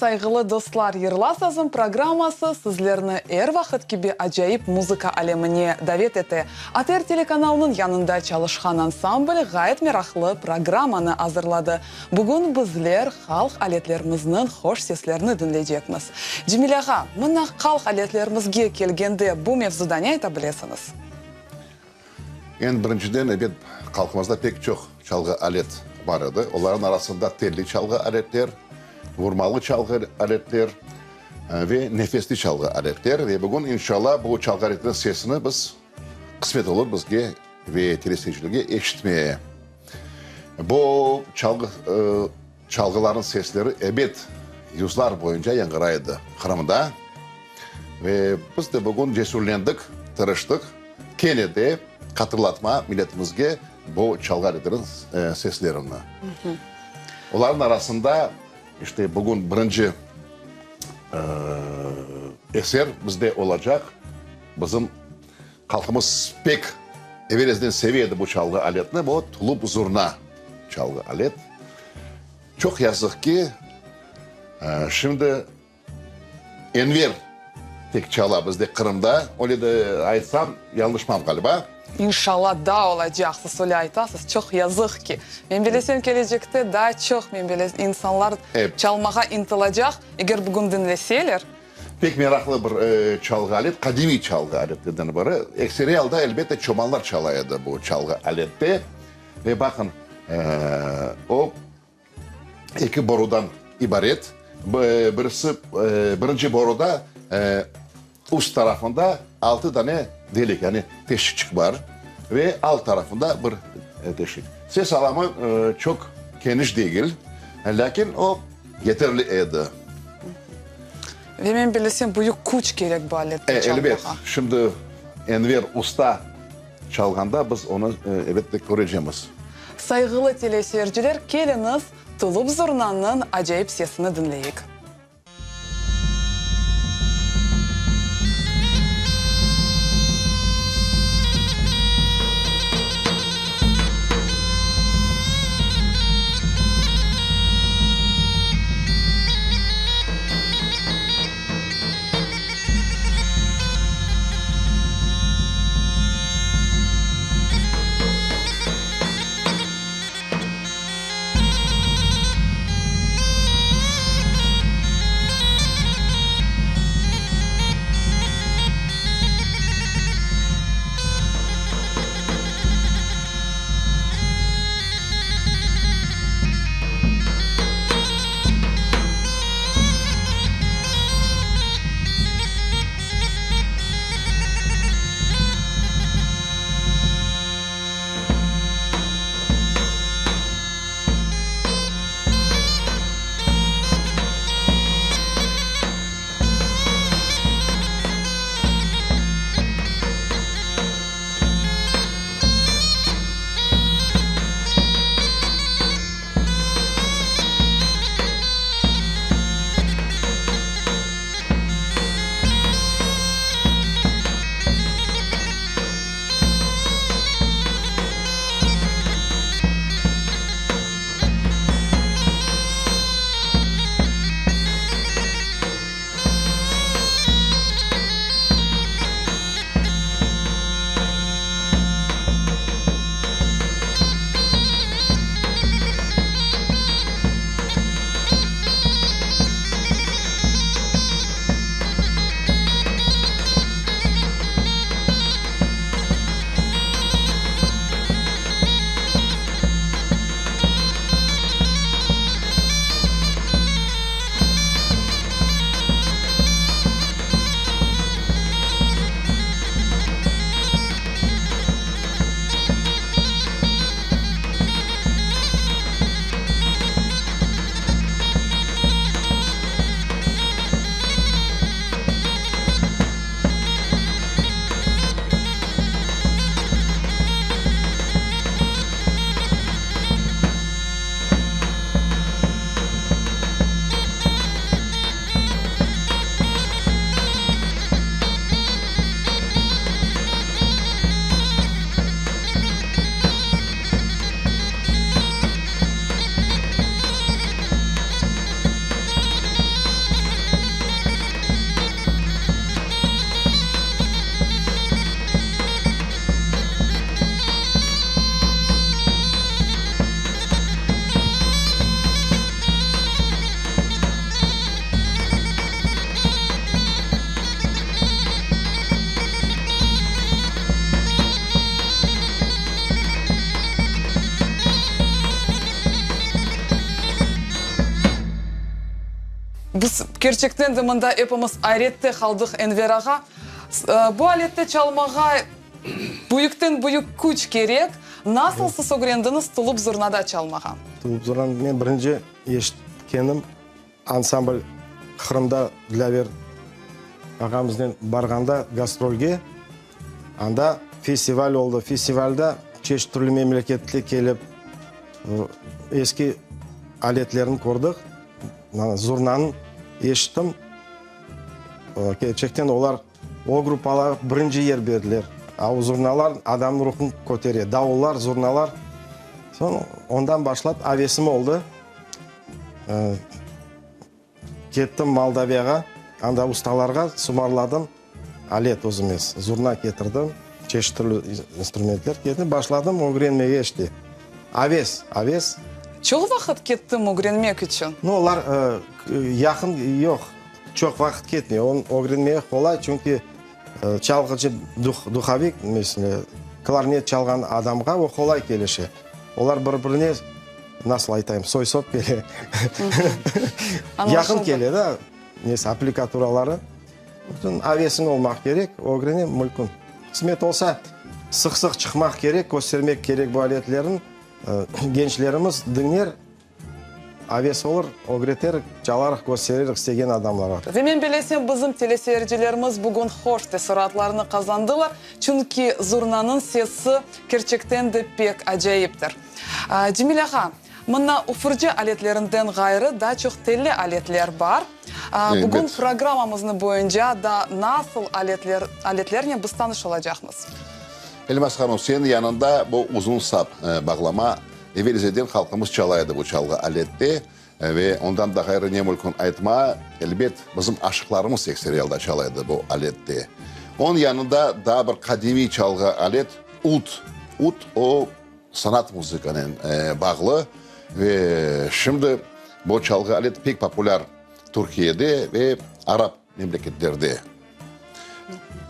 Sayğılı dostlar, Yırla sazım programması sizlerni er vaqıt kibi acayip muzıka alemine davet ete. ATR telekanalınıñ yanında çalışqan ansambl ğayet meraqlı programmanı azırladı. Bugün bizler halq aletlerimizniñ hoş seslerini diñleycekmiz. Cemil ağa, mına halq aletlerimizge kelgende bu mevzuda ne ayta bilesiñiz? Eñ birinciden, ebet, halqımızda pek çoq çalğı alet bar edi. Olarnıñ arasında telli çalğı aletler, vurmalı çalğı aletler ve nefesli çalğı aletler. Ve bugün, inşallah, bu çalğı aletlerniñ sesini biz, qısmet olur bizge ve teleseyircilerge eşitmeye. Bu çalğı, çalğılarnıñ sesleri, ebet, yüzlar boyunca yañğıray edi Qırımda. Ve biz de bugün cesürlendik, tırıştıq, kene de hatırlatma milletimizge bu çalğı aletleriniñ seslerini. Olarnıñ arasında, işte, bugün birinci eser bizde olacaq, bizim Halqımız pek evel-ezelden seve edi bu çalğı aletni, bu tulup zurna çalğı alet. Çoq yazıq ki, şimdi Enver tek çala bizde Qırımda, öyle de aytsam, yañlışmam ğaliba. İnşallah daa olacaq, siz öyle aytasız, çoq yazıq ki. Men bilesem, kelecekte daa çoq, men bilesem, insanlar çalmağa ıntılacaq, eger bugün diñleseler. Pek meraqlı bir çalğı alet, qadimiy çalğı aletlerden biri. Ekseriy alda, elbette, çobanlar çala edi bu çalğı alette. Ve baqıñ, o, eki borudan ibaret. Birisi, birinci boruda üst tarafında altı dane delik, yani teşikçik bar ve alt tarafında bir teşik. Ses alamı çoq keniş degil, lâkin o, Yeterli edi. Ve men bilesem, büyük küç kerek bu alette çalmağa. Elbet. Şimdi Enver usta çalğanda biz onı, elbette, körecemiz. Sayğılı teleseyirciler, keliñiz, tulup zurnanıñ acayip sesini diñleyik. Kerçekten de mında epimiz ayrette qaldıq, Enver ağa. Bu alette çalmağa büyükten büyük küç kerek. Nasıl siz ögrendiñiz tulup zurnada çalmağa? Tulup zurnanı men birinci eşitkenim ansambl Qırımda Dilâver ağamıznen barğanda gastrolge, anda festival oldı. Festivalda çeşit türlü memleketli kelip, eski aletlerni kördik. Zurnanı eşittim. Kerçekten olar o gruppalar birinci yer berdiler. A o zurnalar adamnıñ ruhun kötere. Davullar, zurnalar. Soñ ondan başlap avesim oldı. Kettim Moldaviyağa, anda ustalarğa sımarladım alet özüme, zurna ketirdim, çeşit türlü instrumentler ketirdim, başladım ögrenmege işte. Aves, aves. Çoq vaqıt kettim ögrenmek içün? No, olar yaqın yoq, çoq vaqıt ketmey. Onı ögrenmege qolay, çünki çalğıcı, duhovik, mesele, klarnet çalğan adamğa o qolay kelişe. Olar bir-birine, nasıl aytayım, soy-sop kele, yaqın kele da, nesi, applikaturaları. Bütün avesiñ olmaq kerek, ögrene mülkün. Qısmet olsa, sıq-sıq çıqmaq kerek, köstermek kerek bu aletlerni. Gençlerimiz diñler. Aves olur, ögreterik, çalarıq, kösteririk istegen adamlarğa. Ve men bilesem, bizim teleseyircilerimiz bugün hoş teessuratlarnı qazandılar, çünki zurnanıñ sesi kerçekten de pek acayiptir. Cemil ağa, mına üfürci aletlerinden ğayrı daa çoq telli aletler bar. Bugün programmamıznı boyunca da nasıl aletler aletlernen biz tanış olacaqmız? Elmaz hanım, seniñ yanında bu uzun sap bağlama Evel-ezelden halqımız çala edi bu çalğı alette ve ondan da ğayrı ne mülkün aytma, elbet, bizim aşıqlarımız ekseri alda çala edi bu alette. Onıñ yanında daa bir qadimiy çalğı alet, ud. Ud o, sanat muzıkanen bağlı ve şimdi bu çalğı alet pek populâr Türkiyede ve arap memleketlerde.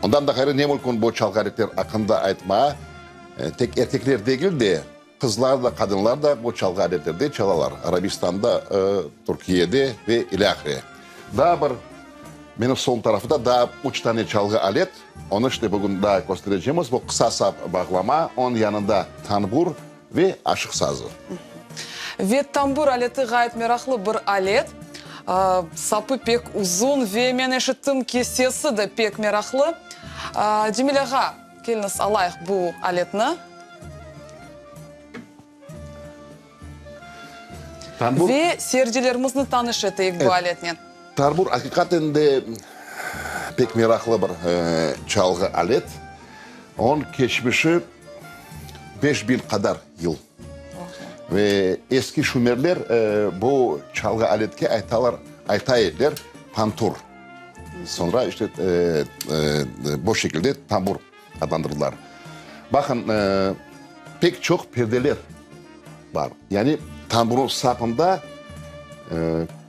Ondan da ğayrı ne mülkün bu çalğı aletler aqqında aytma, tek erkekler degil de, Qızlar da, qadınlar da bu çalğı aletlerde çalalar, Arabistanda, Türkiyede ve ilâhre. Daa bir, menim sol tarafımda daa üç tane çalğı alet, onı işte bugün daa kösterecemiz, bu qısa sap bağlama, onıñ yanında tanbur ve aşıq sazı. Ve tambur aleti ğayet meraqlı bir alet, sapı pek uzun ve men eşittim ki, sesi de pek meraqlı. Cemil ağa, Keliñiz, alayıq bu aletni. Tambur. Ve seyircilerimizni tanış eteyik bu aletnen. Tambur aqiqaten de pek meraqlı bir çalğı alet. Onıñ keçmişi 5000 qadar yıl. Ve eski şumerler bu çalğı aletke aytalar, ayta ediler pantur. Soñra işte bu şekilde tambur adlandırdılar. Baqın, pek çoq perdeler bar. Yani tamburnıñ sapında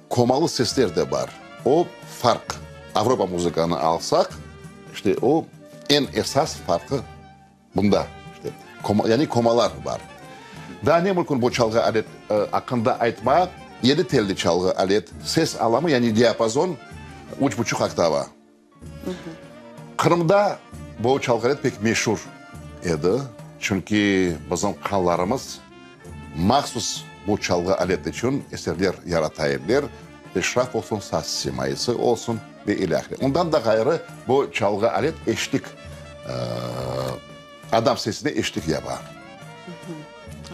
komalı sesler de bar. O farq. Avropa muzıkanı alsaq, işte o eñ esas farqı Bunda, işte, koma, yani komalar bar. Daa ne mümkün bu çalğı alet aqqında aytmaq, yedi telli çalğı alet, ses alamı, yani diapazon, üç buçuq oktava. Qırımda bu çalğı alet pek meşur edi, çünki bizim hanlarımız mahsus bu çalğı alet içün eserler yarata ediler, peşraf olsun, saz simayisi olsun ve ilâhre. Ondan da ğayrı, bu çalğı alet eşlik, adam sesine eşlik yapa.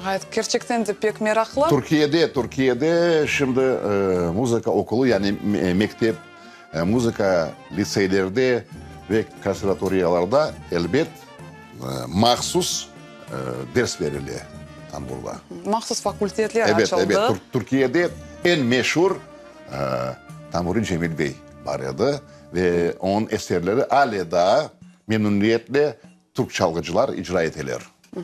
Ğayet, kerçekten de pek meraqlı. Türkiyede, Türkiyede şimdi muzıka okulu, yani mektep, muzıka litseylerde ve konservatoriyalarda, elbet, mahsus ders berile tamburda. Mahsus fakultetler açıldı. Ebet, ebet. Türkiyede eñ meşur tamburi Cemil bey bar edi ve onıñ eserleri ale daa memnüniyetle türk çalğıcılar icra eteler.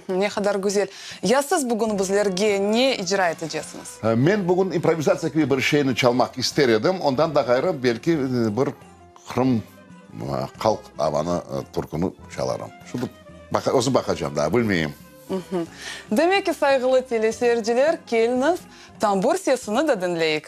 Ne qadar güzel. Ya siz bugün bizlerge ne icra etecesiñiz? Men bugün improvizatsiya kibi bir şeyni çalmaq ister edim. Ondan da ğayrı, belki bir Qırım halq avanı türküni çalarım. Şimdi özüm baqacam daa, bilmeyim. Demek ki, sayğılı teleseyirciler, keliñiz, tambur sesini de diñleyik.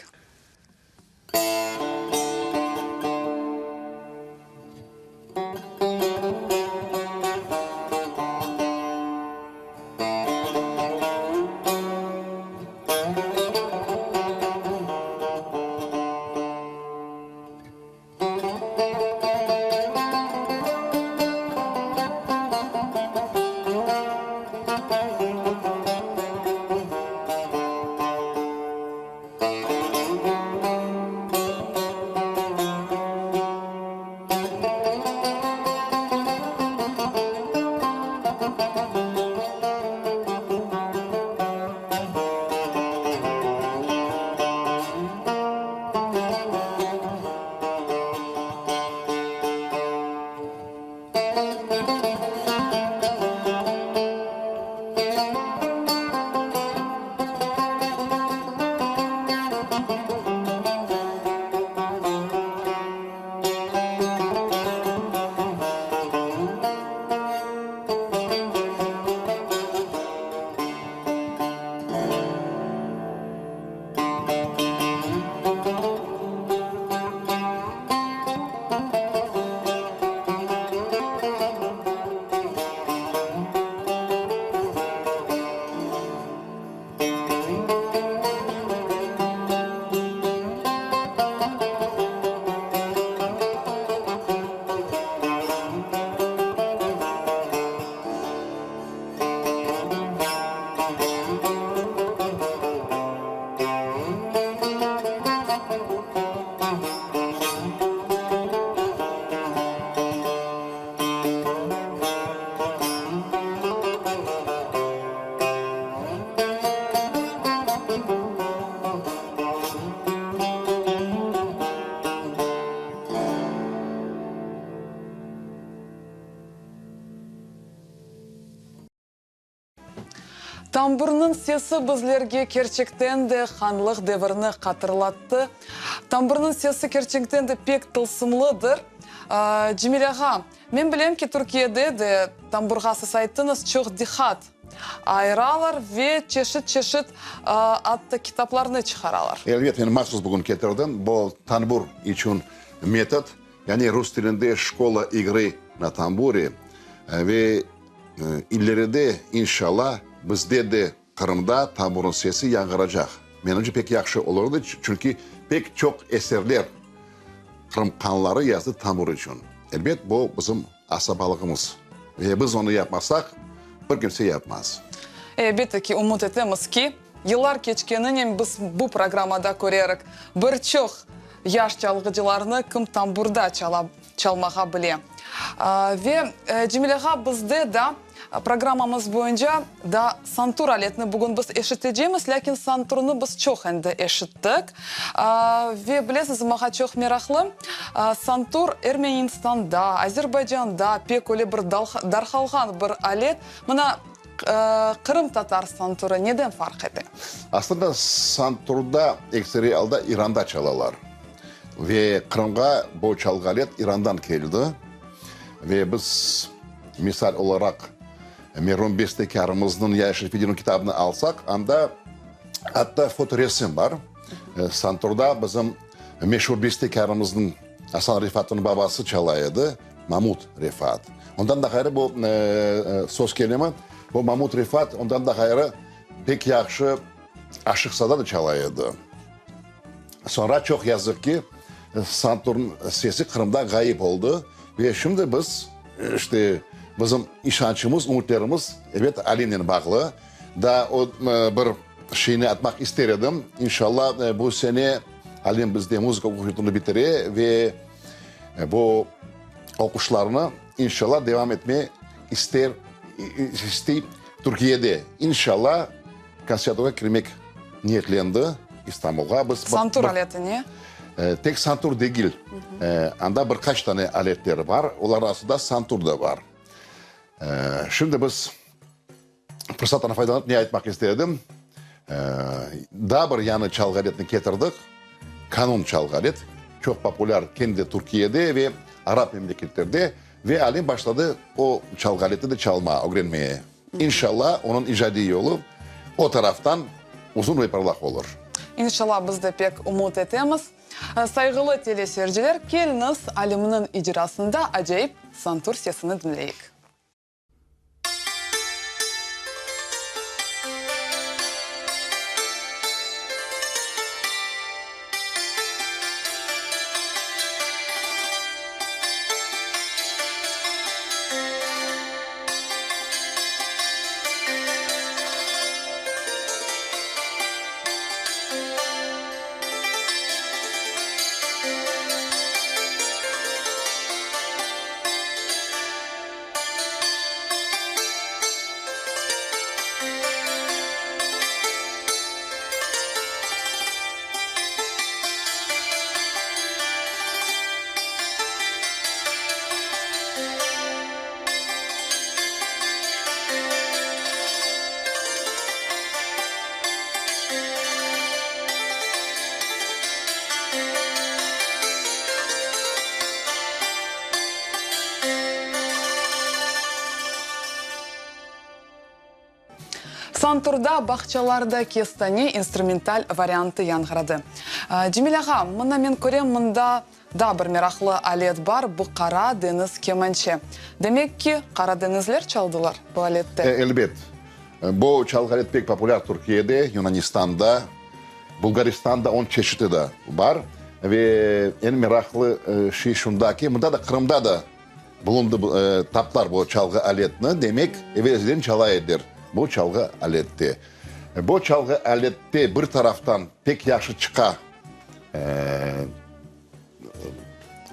Tamburnıñ sesi bizlerge kerçekten de hanlıq devirini hatırlattı. Tamburnıñ sesi kerçekten de pek tılsımlıdır. Cemil ağa, men bilem ki, Türkiyede de tamburğa siz ayttıñız, çoq diqqat ayıralar ve çeşit-çeşit atta kitaplarnı çıqaralar. Elbet, men mahsus bugün ketirdim. Bu tanbur içün metod, yani rus tilinde şkola igrı na tambure ve İleride, inşalla, bizde de, Qırımda tamburın sesi yañğıracaq. Menimce, pek yahşı olurdı, çünki pek çoq eserler Qırım hanları yazdı tambur içün. Elbet, bu bizim asabalığımız ve biz onı yapmasaq, bir kimse yapmaz. Elbette ki, ümüt etemiz ki, yıllar keçkeninen biz bu programmada körerik bir çoq yaş çalğıcılarnı, kim tamburda çala, çalmağa bile. Ve, Cemil ağa, bizde da programmamız boyunca da santur aletini bugün biz eşitecemiz, lâkin santurnı biz çoq endi eşittik. Ve, bilesiz, maña çoq meraqlı, santur Ermenistanda, Azerbaycanda pek öyle bir darqalğan bir alet. Mına, qırımtatar santurı neden farq ete? Aslında, santurda ekseriy alda İranda çalalar. Ve Qırımğa bu çalğı alet İrandan keldi. Ve biz, misal olaraq, merhum bestekârımıznıñ Yahya Şerfedinov kitabını alsaq, anda atta fotoresim bar. Santurda bizim meşur bestekârımıznıñ Asan Refatnıñ babası çala edi, Mamut Refat. Ondan da ğayrı bu, söz kelimi, bu Mamut Refat ondan da ğayrı pek yahşı Aşıqsada da çala edi. Soñra, çoq yazıq ki, santurnıñ sesi Qırımda ğayıp oldı ve şimdi biz, işte, bizim işançımız, ümütlerimiz, ebet, Alimnen bağlı. Daa o bir şeyni aytmaq ister edim, inşallah, bu sene Alim bizde muzıka oquv yurtunı bitire ve bu oquşlarını, inşallah, devam etme ister, istey Türkiyede. İnşallah. Konservatorğa kirmek niyetlendi, İstanbulğa. Biz Santur aleti ne? Tek santur degil. Anda bir qaç tane aletler bar, olar arasında santur da bar. Şimdi biz fırsattan faydalanıp ne aytmaq ister edim? Daa bir yañı çalğı aletini ketirdik, kanun çalğı alet, çoq populâr kendi Türkiyede ve arap memleketlerde ve Alim başladı o çalğı aletni de çalmağa, ögrenmeye. İnşalla, onıñ icadiy yolu o taraftan uzun ve parlaq olur. İnşalla, biz de pek ümüt etemiz. Sayğılı teleseyirciler, keliñiz, Alimniñ icrasında acayip santur sesini diñleyik. Santurda Bağçalarda kestane instrumental variantı yañğıradı. Cemil ağa, mına men körem, mında daa bir meraqlı alet bar, bu Qara deñiz kemançe. Demek ki, Qara deñizler çaldılar bu alette? Elbet. Bu çalğı alet pek populâr Türkiyede, Yunanistanda, Bulgaristanda onıñ çeşiti de bar. Ve eñ meraqlı şey şunda ki, mında da, Qırımda da Bulundı, taptılar bu çalğı aletni, demek, evel-ezelden çala ediler bu çalğı alette. Bu çalğı alette bir taraftan pek yahşı çıqa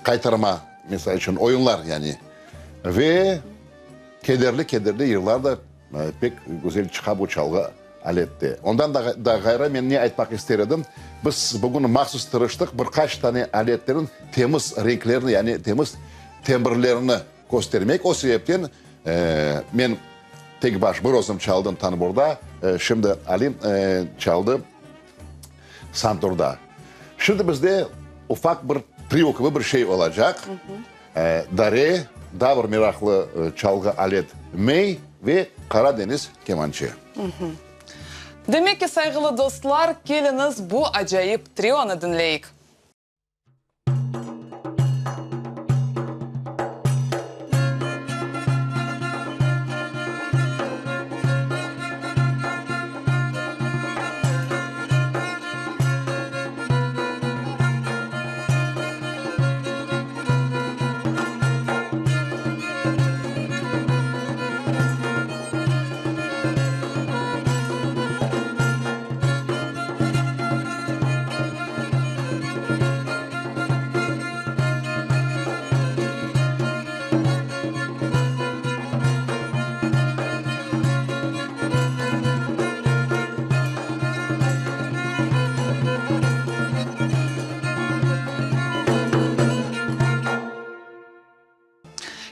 qaytarma, misal içün, oyunlar yani, ve kederli-kederli yırlar da Pek güzel çıqa bu çalğı alette. Ondan da ğayrı men ne aytmaq ister edim, biz bugün mahsus tırıştıq bir qaç tane aletlerniñ temiz renklerini, yani temiz tembrlerini köstermek. O sebepten men. Tek baş bir özüm çaldım tanburda, şimdi Alim çaldı santurda. Şimdi bizde ufaq bir trio kibi bir şey olacaq. Dare, daa bir meraqlı çalğı alet mey ve Qara deñiz kemançe. Demek ki, sayğılı dostlar, keliñiz bu acayip trionı diñleyik.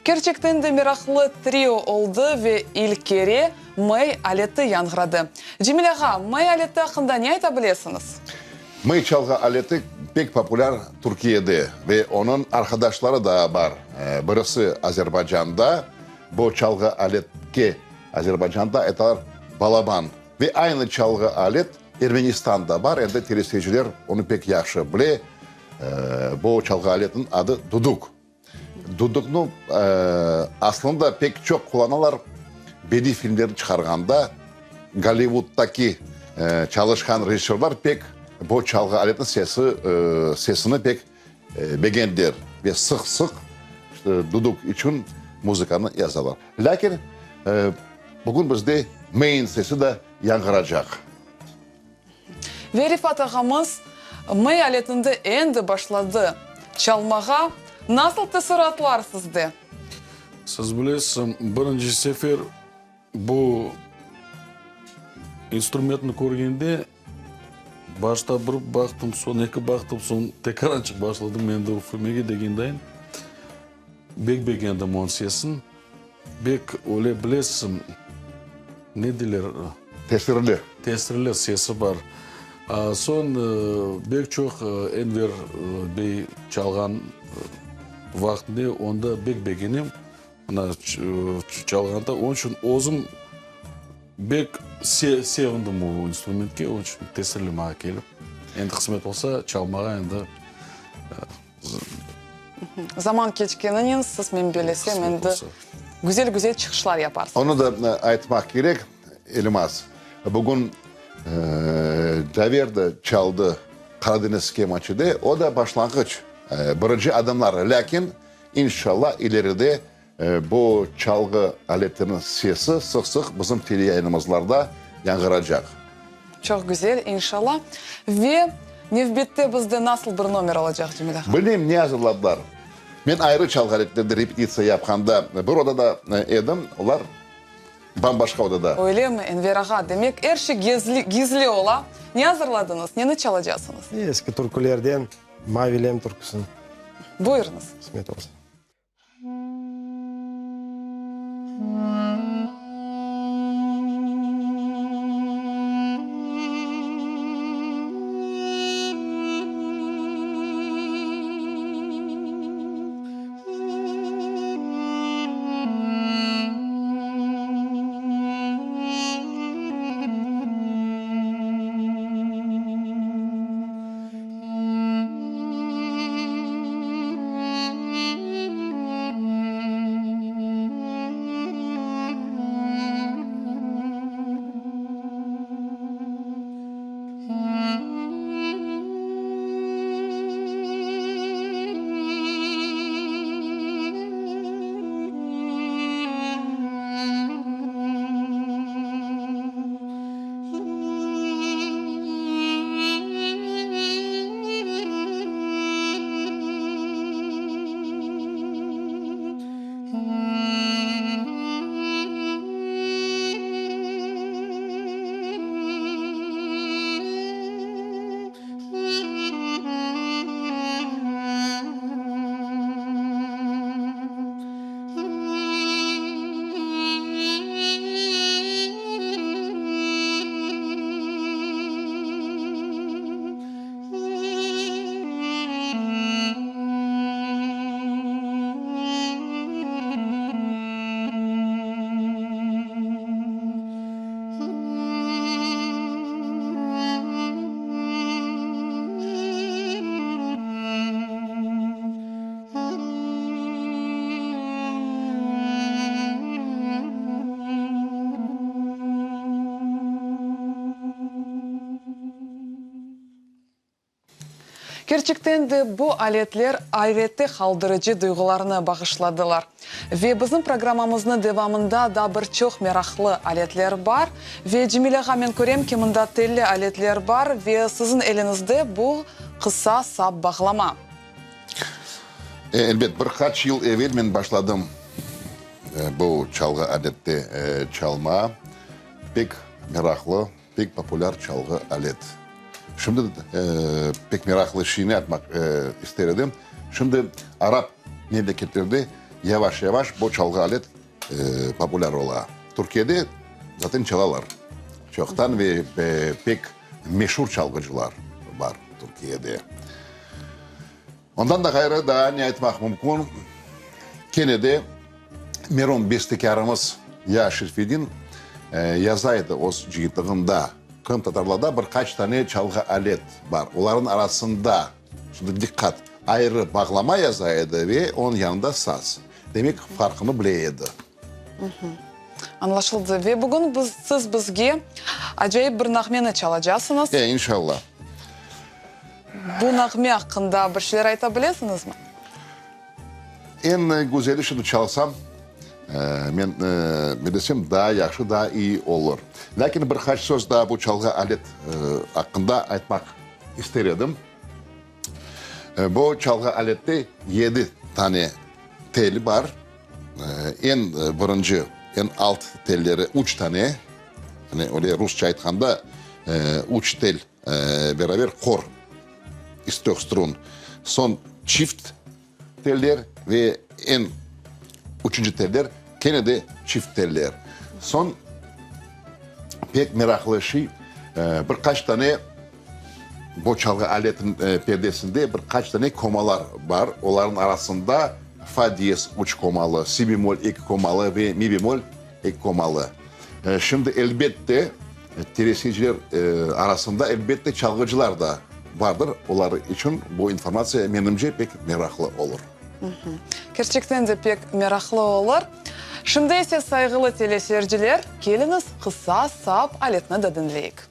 Kerçekten de meraqlı trio oldı ve ilk kere Mey aleti yañğıradı. Cemil ağa, Mey aleti aqqında ne ayta bilesiñiz? Mey çalğı aleti pek populâr Türkiyede ve onıñ arqadaşları da bar. Birisi Azerbaycanda, bu çalğı aletke Azerbaycanda aytalar balaban. Ve aynı çalğı alet Ermenistanda bar, endi teleseyirciler onı pek yahşı bile, bu çalğı aletniñ adı duduk. Duduknı aslında pek çoq qullanalar bediy filmlerni çıqarğanda, Gollivuddaki çalışqan rejissörlar pek bu çalğı aletniñ sesi, sesini pek begendiler ve sıq-sıq duduk içün muzıkanı yazalar. Lâkin bugün bizde meyin sesi de yañğıracaq. Ve Rifat ağamız mey aletinde endi başladı çalmağa. Nasıl teessuratlar sizde? Siz bilesiz, birinci sefer bu instrumentni körgende, başta bir baqtım, soñ eki baqtım, soñ tekrar başladım endi üfürmege degendayın. Bek begendim onıñ sesini. Bek öyle bilesiñ, ne deyler? Tesirli. Tesirli sesi bar. Soñ bek çoq Enver bey çalğan vaqtında onda bek begenem. Mına çalğanda, onıñ içün özüm bek sevindim o instrumentke, onıñ içün tesirli maña kelip. Endi qısmet olsa, çalmağa endi. Zaman keçkeninen siz, men belesem, endi güzel-güzel çıqışlar yaparsıñız. Onı da aytmaq kerek, Elmaz, bugün Caver de çaldı Qaradeñiz kemaçede, o da başlanğıç, birinci adımlar, lâkin, inşallah, ileride bu çalğı aletiniñ sesi sıq-sıq bizim teleyayınımızlarda yañğıracaq. Çoq güzel, inşallah. Ve nevbette bizde nasıl bir nomer olacaq, Cemil ağa? Bilmeyim, ne azırladılar. Men ayrı çalğı aletlerde repetitsiya yapqanda bir odada edim, olar bam-başqa odada. Öylemi, Enver ağa? Demek, er şey gizli ola. Ne azırladıñız, neni çalacaqsıñız? Eski türkülerden Mavilem türküsini. Buyurıñız. Qısmet olsa. Kerçekten de bu aletler ayrette qaldırıcı duyğularnı bağışladılar. Ve bizim programmamıznı devamında da bir çoq meraqlı aletler bar. Ve Cemil ağa men körem ki mında telli aletler bar ve siziñ elinizde bu qısa sap bağlama. Elbet, bir qaç yıl evel men başladım bu çalğı alette çalmağa. Pek meraqlı, pek populâr çalğı alet. Şimdi pek meraqlı şeyni aytmaq ister edim. Şimdi arap memleketlerde yavaş-yavaş bu çalğı alet populâr ola. Türkiyede zaten çalalar çoqtan ve pek meşur çalğıcılar bar Türkiyede. Ondan da ğayrı daa ne aytmaq mümkün, kene de merum bestekârımız Ya. Şerfedin yaza edi öz cıyıntığında, qırımtatarlarda bir qaç tane çalğı alet bar, olarnıñ arasında, şimdi diqqat, ayrı bağlama yaza edi ve onıñ yanında saz. Demek, farqını bile edi. Añlaşıldı. Ve bugün biz, siz bizge acayip bir nağmeni çalacasıñız. E, inşallah. Bu nağme aqqında bir şeyler ayta bilesiñizmi? Eñ güzeli şimdi çalsam, men ne desem, daa yahşı, daa iyi olur. Lâkin bir qaç söz daa bu çalğı alet aqqında aytmaq ister edim. Bu çalğı alette yedi tane tel bar. Eñ birinci, eñ alt telleri üç tane, yani öyle rusça aytqanda, üç tel beraber hor, iz tröh strun. Soñ çift teller ve eñ üçünci teller kene de çift teller. Soñ pek meraqlı şey, bir qaç tane Bu çalğı aletiniñ perdesinde bir qaç dane komalar bar. Olarnıñ arasında fa diyez üç komalı, si bemol eki komalı ve mi bemol eki komalı. Şimdi, elbette, teleseyirciler arasında, elbette, çalğıcılar da bardır. Olar içün bu informatsiya, menimce, pek meraqlı olur. Kerçekten de pek meraqlı olur. Şimdi ise, sayğılı teleseyirciler, keliñiz, qısa sap aletni de diñleyik.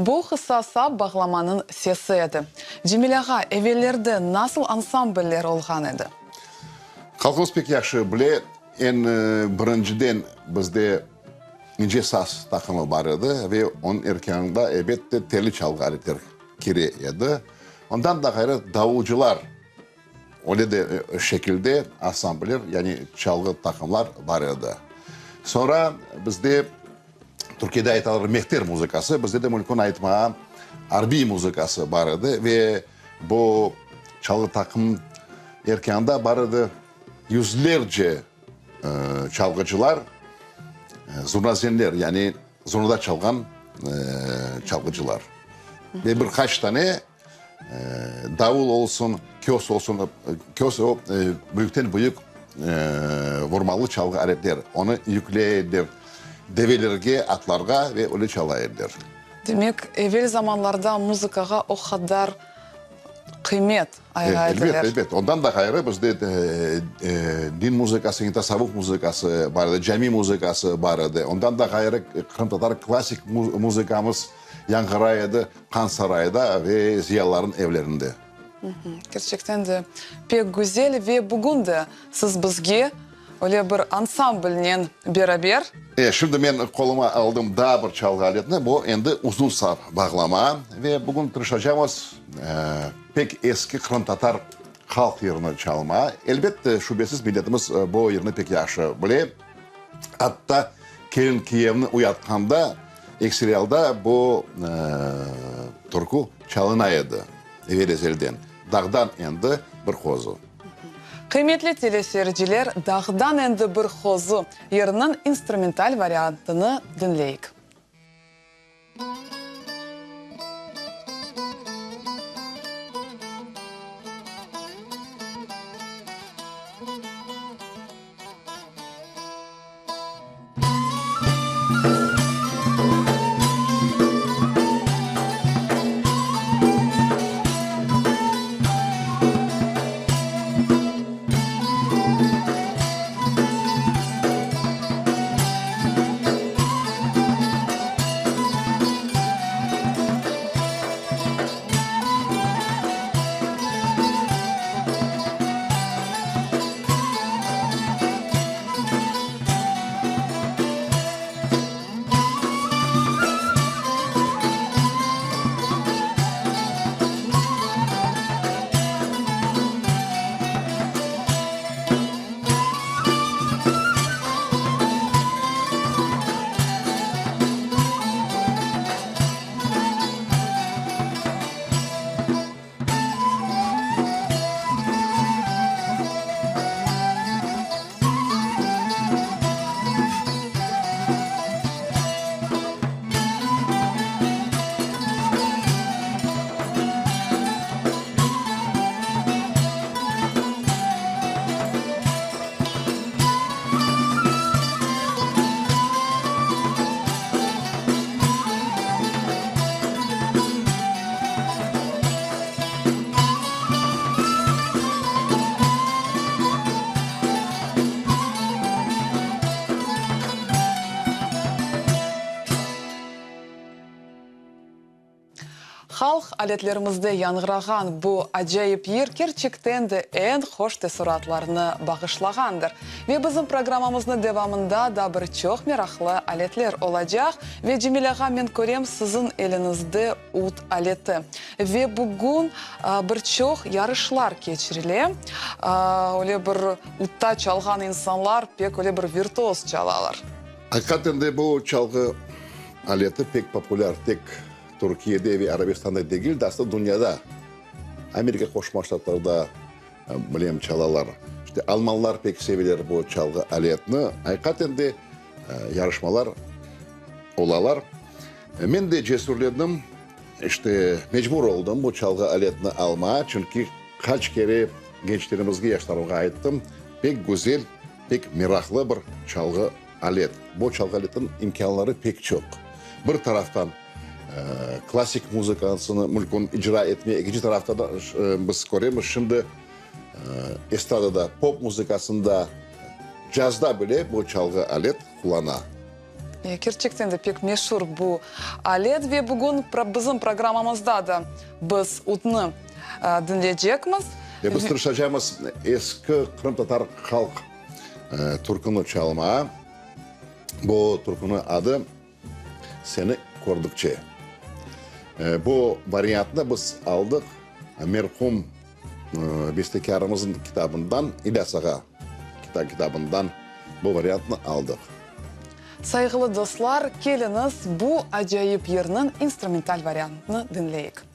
Bu qısa sap bağlamanıñ sesi edi. Cemil ağa, evellerde nasıl ansambller olğan edi? Halqımız pek yahşı bile, eñ birinciden bizde ince saz taqımı bar edi ve onıñ erkânında, elbette, telli çalğı aletler kire edi. Ondan da ğayrı davulcılar, öyle de şekilde ansambller, yani çalğı taqımlar bar edi. Soñra bizde Türkiyede aytalar mehter muzıkası, bizde de mümkün aytmağa arbiy muzıkası bar edi ve bu çalğı taqım erkânında bar edi yüzlerce çalğıcılar, zurnazenler, yani zurnada çalğan çalğıcılar ve bir qaç tane. Davul olsun, kös olsun, kös o büyükten büyük vurmalı çalğı aletler. Onı yükley ediler develerge, atlarğa ve öyle çala ediler. Demek, evel zamanlarda muzıkağa o qadar qıymet ayıra ediler. Elbet, elbet. Ondan da ğayrı bizde din muzıkası, yani tasavvuf muzıkası bar edi, cami muzıkası bar edi. Ondan da ğayrı qırımtatar klassik muzıkamız yañğıray edi Han sarayda ve ziyalıların evlerinde. Kerçekten de pek güzel ve bugün de siz bizge öyle bir ansamblnen beraber. E, şimdi men qoluma aldım daa bir çalğı aletini, bu endi uzun sap bağlama ve bugün tırışacamız pek eski qırımtatar halq yırını çalma. Elbette, şübesiz milletimiz bu yırnı pek yahşı bile. Atta kelin-kiyevni uyatqanda ekseri alda bu türkü çalına edi evel-ezelden, Dağdan endi bir qozu. Qıymetli teleseyirciler, Dağdan endi bir qozu yırınıñ instrumental variantını diñleyik. Halq aletlerimizde yañğırağan bu acayip yır kerçekten de eñ hoş teessuratlarnı bağışlağandır. Ve bizim programmamıznı devamında da bir çoq meraqlı aletler olacaq. Ve Cemil ağa, men körem, siziñ eliñizde ud aleti. Ve bugün bir çoq yarışlar keçirile. Öyle bir udta çalğan insanlar pek öyle bir virtuoz çalalar. Aqiqaten de bu çalğı aleti pek populâr, tek Türkiyede ve Arabistanda degil de, aslında dünyada, Amerika Qoşma Ştatlarında bilem çalalar. İşte almanlar pek seveler bu çalğı aletini. Aqiqaten de yarışmalar olalar. Men de cesürlendim, işte mecbur oldım bu çalğı aletini almağa, çünki qaç kere gençlerimizge, yaşlarımğa ayttım, pek güzel, pek meraqlı bir çalğı alet. Bu çalğı aletiniñ imkânları pek çoq. Bir taraftan klassik muzıkasını mümkün icra etmeye, ekinci taraftan da biz köremiz, şimdi estradada, pop muzıkasında, cazda bile bu çalğı alet qullana. Kerçekten de pek meşur bu alet ve bugün bizim programmamızda da biz udnı diñleycekmiz. Ve biz tırışacağımız eski qırımtatar halq türküni çalmağa. Bu türküniñ adı Seni kördükçe. Bu variantnı biz aldıq merhum bestekârımıznıñ kitabından, İlyas ağa kitabından bu variantnı aldıq. Sayğılı dostlar, keliñiz, bu acayip yırnıñ instrumental variantını diñleyik.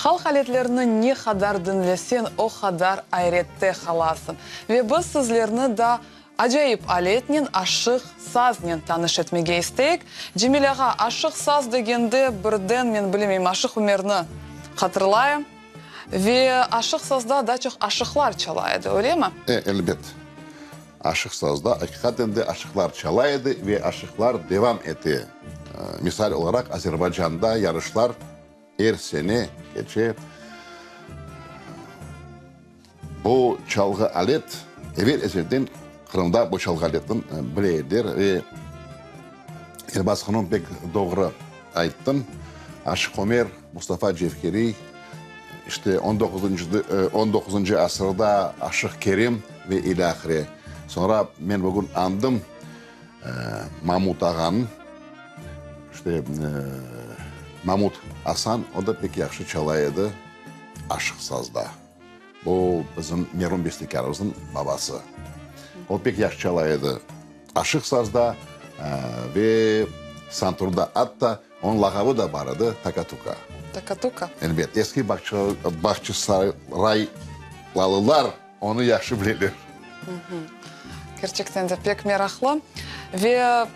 Halq aletlerini ne qadar diñleseñ, o qadar ayrette qalasıñ. Ve biz sizlerni da acayip aletnen, aşıq saznen tanış etmege isteyik. Cemil ağa, aşıq saz degende birden, men bilemeyim, Aşıq Ümerni hatırlayım. Ve aşıq sazda daa çoq aşıqlar çala edi, öylemi? E, elbet. Aşıq sazda aqiqaten de aşıqlar çala edi ve aşıqlar devam ete. Misal olaraq, Azerbaycanda yarışlar er sene keçe. Bu çalğı alet, evel-ezelden Qırımda bu çalğı aletni bile ediler ve Elbaz hanım pek doğru ayttı, Aşıq Ömer, Mustafa Cevheriy, işte on doquzıncı, on doquzıncı asırda Aşıq Kerim ve ilâhre. Soñra men bugün añdım Mamut ağanı, işte Mamut Asan, o da pek yahşı çala edi aşıq sazda. Bu bizim merum bestekârımıznıñ babası. O pek yahşı çala edi aşıq sazda ve santurda. Atta onıñ lağabı da bar edi, Takatuka. Takatuka. Elbet, eski bağçasaraylılar onı yahşı bileler. Kerçekten de pek meraqlı. Ve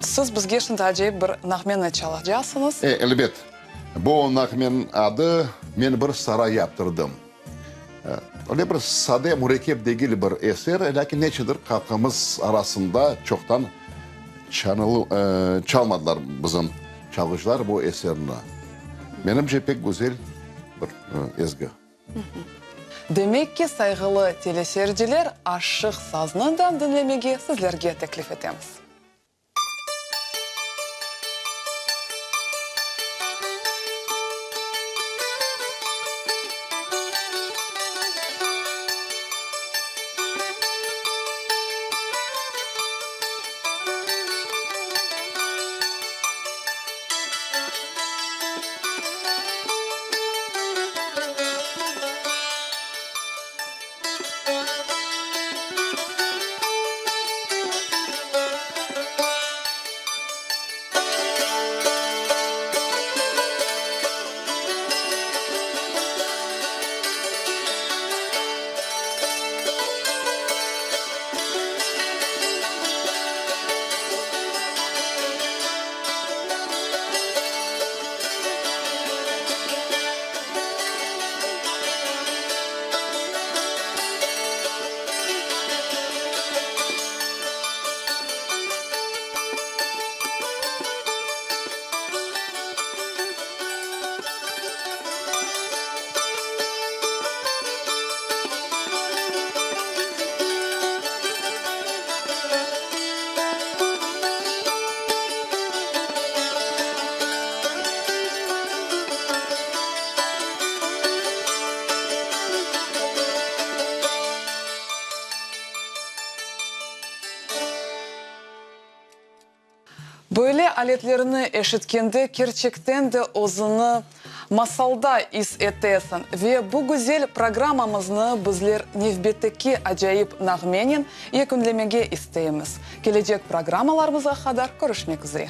siz bizge şimdi acayip bir nağmeni çalacaqsıñız. E, elbet. Bu nağmeniñ adı Men bir saray yaptırdım. Öyle bir sade, mürekkep degil bir eser, lâkin neçedir halqımız arasında çoqtan çalmadılar bizim çalğıcılar bu eserni. Menimce, pek güzel bir ezgi. Demek ki, sayğılı teleseyirciler, Aşıq saznı da diñlemege sizlerge teklif etemiz. Böyle aletlerni eşitkende kerçekten de özüni masalda is etesiñ. Ve bu güzel programmamıznı bizler nevbetteki acayip nağmenen yekünlemege isteymiz. Kelecek programmalarımızğa qadar körüşmek üzre.